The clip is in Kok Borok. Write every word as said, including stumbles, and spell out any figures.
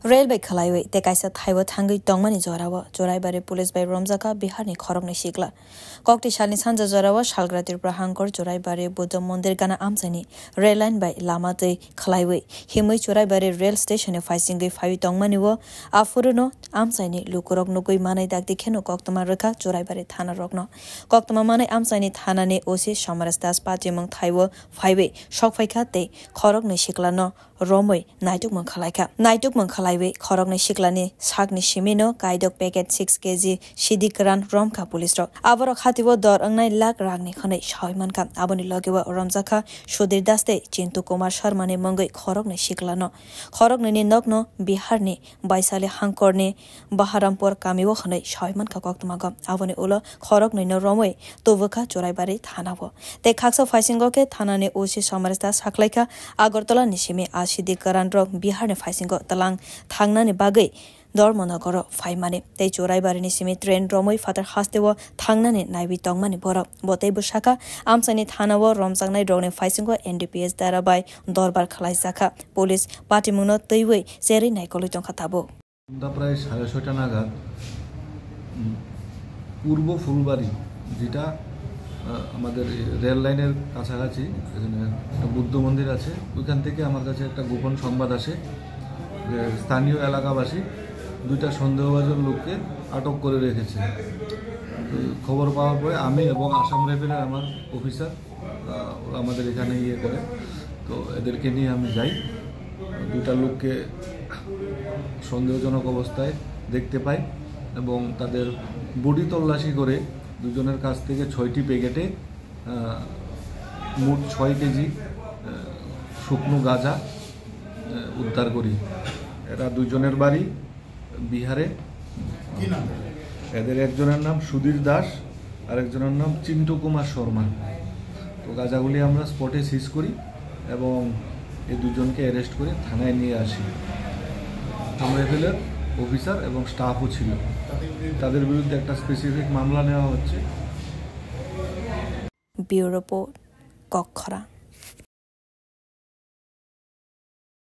Rail bai khwlaiwi tei kaisa thaibo thangwi tongmani jorao Churaibari police bai romjakha Biharni khoroknwi sikla. Kokti salni sanja jorao Salgra Tripura Hangkor Churaibari Buddha Mondir gana amchaini rail line bai lama twi khwlaiwi himwi Churaibari rail station-o phaisingwi phaiwi tongmani-o aphuruno amchaini lukurok nugwi manai dakti kheno koktwma rwkha Churaibari thana rokno. Koktwma manai amchaini thanani O C Samaras Das patimung thaibo phaiwi sokphaikha tei khoroknwi siklano romwi naitukmung khwlaikha. Naitukmung khwlaiwi khoroknwi siklani sakni simino kaidok packet six K G sidi kwran romkha police rok. Aborok hatio dor wngnai lakh rakni hwnwi sawi mankha. Aboni logeo romjakha Sudhir Das tei Chintu Kumar Sharmani mungwi khoroknwi siklano. Khoroknwini nokno Biharni Baisali Hangkorni Baharampur kamio hwnwi sawi mankha koktwmago. Aboni ulo khoroknwino romwi tubukha Churaibari thanao. Tei khaksa phaisingo khe thanani O C Samaras Das sakhlaikha Agartala ni simi a sidi kwran rok Biharni phaisingo tlang thangnani bagwi Dharmanagaro phaimani tei Churaibarini simi train romwi phatar hasteo thangnani naiwi tongmani borok. Bo teibo sakha, amchaini thanao romjaknai rokni phaisingo N D P S dara bai dorbar khwlaijakha. Police patimungno twiwi cherwi naikolwi tongkha tabuk. সন্ধ্যা প্রায় সাড়ে ছয়টা নাগাদ, উম, পূর্ব ফুলবাড়ি, যেটা, আহ, আমাদের এই রেল লাইনের কাছাকাছি, এখানে একটা বুদ্ধ মন্দির আছে, ওইখান থেকে আমার কাছে একটা গোপন সংবাদ আসে যে স্থানীয় এলাকাবাসী দুইটা সন্দেহভাজন লোককে আটক করে রেখেছে। তো খবর পাওয়ার পরে আমি এবং আসাম রাইফেলের আমার অফিসার আহ, ওরা আমাদের এখানে ইয়ে করে, তো এদেরকে নিয়ে আমি যাই। দুইটা লোককে সন্দেহজনক অবস্থায় দেখতে পাই এবং তাদের বডি তল্লাশি করে দুজনের কাছ থেকে ছয়টি প্যাকেটে, আহ, মোট ছয় কেজি, আহ, শুকনো গাঁজা, আহ, উদ্ধার করি। এরা দুজনের বাড়ি বিহারে। কি নাম? এদের একজনের নাম সুধীর দাস আর একজনের নাম চিন্টু কুমার শর্মা। তো গাঁজাগুলি আমরা স্পটে সিজ করি এবং এই দুজনকে অ্যারেস্ট করে থানায় নিয়ে আসি। আসাম রাইফেলের অফিসার এবং স্টাফও ছিল। তাদের বিরুদ্ধে একটা স্পেসিফিক মামলা নেওয়া হচ্ছে। Bureau Report, Kokkhorang.